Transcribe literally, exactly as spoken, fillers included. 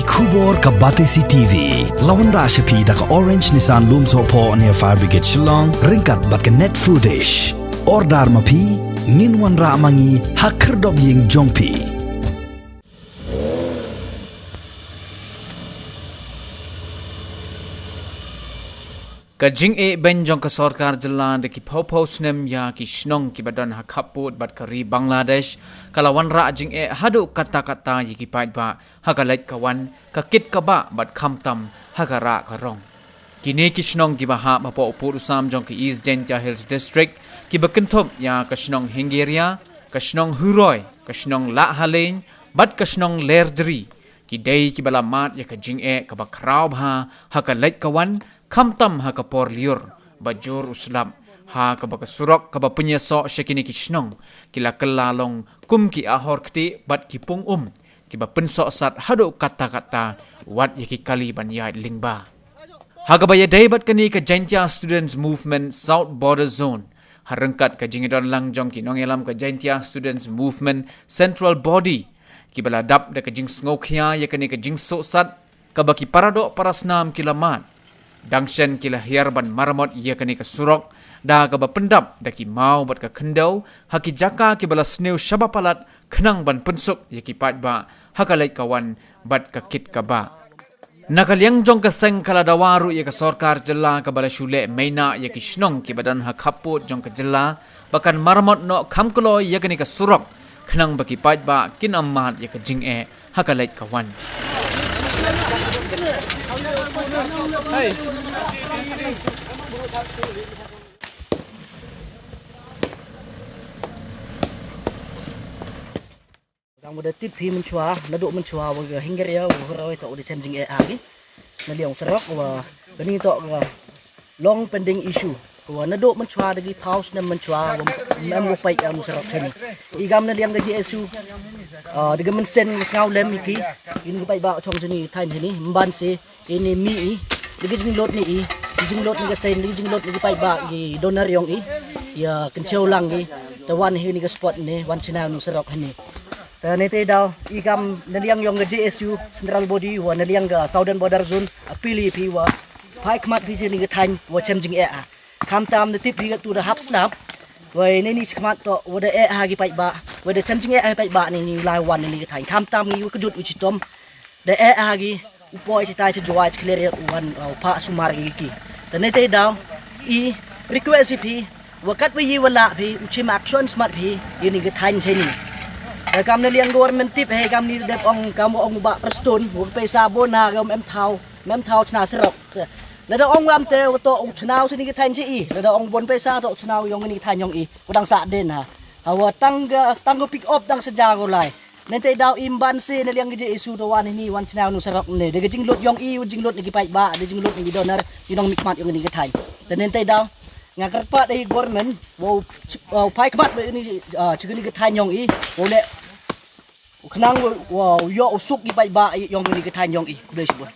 Khubor ka Batesi T V. La wanrah sha phi da ka Orange Nissan Lumsohphoh near Fire Brigade Shillong, ryngkat bad ka Net Foodish. Order ma phi, ngin wanrah ma ngi ha khyrdop ïing jong phi. Ka jingeh beiñ jong ka sorkar jylla da ki phew phew snem ïa ki shnong kiba don ha khappud bad ka ri Bangladesh, ka la wanrah jingeh haduh katta katta ïa ki paidbah ha ka leit ka wan, ka kit ka bah bad khamtam ha ka rah ka rong. Kine ki shnong kiba hap hapoh u pud u sam jong ka East Jaintia Hills District, kiba kynthup ïa ka shnong Hingiria, ka shnong Huroi, ka shnong Lahhaleng bad ka shnong Lerjri, ki dei kiba la mad ïa ka jingeh kaba khraw bha ha ka leit ka wan, khamtam ha ka por lyiur ba jur u slap, ha kaba ka surok kaba pynïasoh sha kine ki shnong ki la kylla long kum ki ahor ktieh bad ki pung um, kiba pynsohsat haduh katta katta, wat ïa ki kali ban ïaid lyngba. Ha kaba ïadei bad kane ka Jaintia Students Movement South Border Zone, ha ryngkat ka jingïadon lang jong ki nongïalam ka Jaintia Students Movement Central Body, kiba la dap da ka jingsngewkhia ïa kane ka jingsohsat kaba ki paradoh parasnam ki la mad. Dang shen ki la hiar ban maramot ïa kane ka surok, da kaba pyndap da ki maw bad ka khyndew ha ki jaka kiba la sniew shaba palat, khnang ban pynsuk ïa ki paidbah ha ka leit ka wan bad ka kit ka bah. Na ka liang jong ka seng, ka la dawa ruh ïa ka sorkar jylla kaba la shu leh mei na ïa ki shnong kiba don ha khappud jong ka jylla ba kan maramot noh kham kloi ïa kane ka surok, khnang ba ki paidbah kin ym mad ïa ka jingeh ha ka leit ka wan. Dang wada tip hi mynshuwa, naduh mynshuwa wa ka Hingiria, wa Huroi toh u da chem jingeh ha ki. Na liang u surok wa kani toh ka long pending issue. Wa naduh mynshuwa, da ki phew snem mynshuwa wa mem wa peit ïa u surok shane. I kam na liang ka J S U, ah, da ka mynsiem wa sngaw lem ïa ki, ïa ki paidbah chong shane, thaiñ shane, mban se, ine mih i, da ka jinglut ne i, da ka jinglut ne ka seng, da ka jinglut ne ki paidbah, ki donor yong i, ïa kynchew lang i, te wan hi ne ka spot ne, wan chna u surok hi ne. Te ne te daw, i kam na liang yong ka J S U Central Body, wa na liang ka Southern Border Zone, appeal i phi wa phai khmat phi shane ka thaiñ, wa chem jingeh ha. Khamtam ne tip hi ka tu da hap slap, wa ne ni chi khmat toh, wa da eh ha ki paidbah, wa da chem jingeh ha ki paidbah ne ni lai wan ne ni ka thaiñ. Khamtam ngi wa ka jut u chitom, da eh ha ki, u poi chi tai chi jwai chi kler u wan, uh, u phah sumar ki ki. Te ne te daw, i request i phi, wa kat wa i wa lah phi, u chim action smat phi, ïa ni ka thaiñ shane. Te kam na liang government tip hi kam ni dep ong kam wa ong u Bah Prestone, wa ka pisa bon ha ka mem thaw, mem thaw chna surok. Lada ong wa mte wa toh u chna u shane ka thaiñ shi i, lada ong bon pisa toh u chna u yong ni ka thaiñ yong i, wa dang sah den ha. Ha wa tang ka, tang ka pick up dang sa ja ko lai. Nente daw i mban se na liang ka J S U da wan hi ni wan chna u surok ne. Da ka jinglut yong i, u jinglut ne ki paidbah, da jinglut ne ki donor, i nongmihkhmat yong ni ka thaiñ. Da nente daw, nga kyrpad da i government, wa u, wa u phai khmat ba ni, ah, chi ni ka thaiñ yong i, wa u leh, u khnang wa, wa u ïoh u suk ki paidbah yong ni ka thaiñ yong i. Khublei shibun.